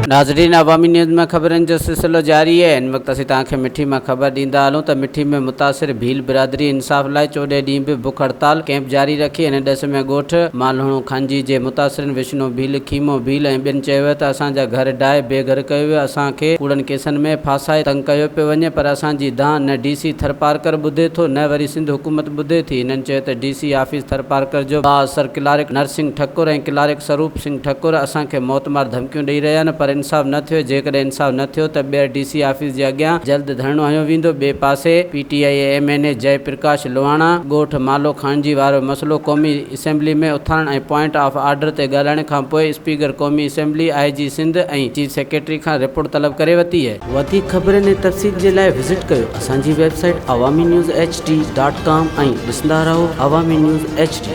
ناظرين عوامي نيوز ۾ خبرن جو سلسلو جاري آهي هن وقت اسين توهان کي مٺي مان خبر ڏيندا هلون ته مٺي ۾ متاثر ڀيل برادري انصاف لاء چوڏهين ڏينهن به بک هڙتال ڪئمپ جاري رکي ان ڏس ۾ ڳوٺ مالهڻو خانجي جي متاثرن وشنو ڀيل، کيمو ڀيل ۽ ٻين چيو ته اسان جا گهر ڊاهي بي گهر ڪيو ويو اسان کي ڪوڙن ڪيسن ۾ ڦاسائي تنگ ڪيو پيو وڃي پر اسان جي دانهن نه ڊي سي ٿرپارڪر ٻڌي ٿو نه وري سنڌ حڪومت ٻڌي ٿي هنن چيو ته ڊي سي آفيس ٿرپارڪر جو بااثر ڪلارڪ نرسنگ ٺڪر ۽ ڪلارڪ سروپ سنگهه ٺڪر اسان کي موتمار ڌمڪيون ڏئي رهيا آهن پر انصاف نه ٿيو جيڪڏهن انصاف نه ٿيو ته ٻيهر ڊي سي آفيس جي اڳيان جلد ڌرڻو هنيو ويندو ٻئي پاسي P T I M N A Jai Prakash Lohana ڳوٺ مالو خانجي وارو مسئلو قومي اسيمبلي ۾ اٿارڻ ۽ پوائنٽ آف آرڊر تي ڳالهائڻ کانپوء اسپيڪر قومي اسيمبلي، آء جي سنڌ ۽ چيف سيڪريٽري کان رپورٽ طلب ڪري ورتي. وڌيڪ خبرن ۽ تفصيل جي لاء وزٽ ڪيو اسان جي website Awami news H D dot com ۽ ڏسندا رهو عوامي نيوز ايڇ ڊي.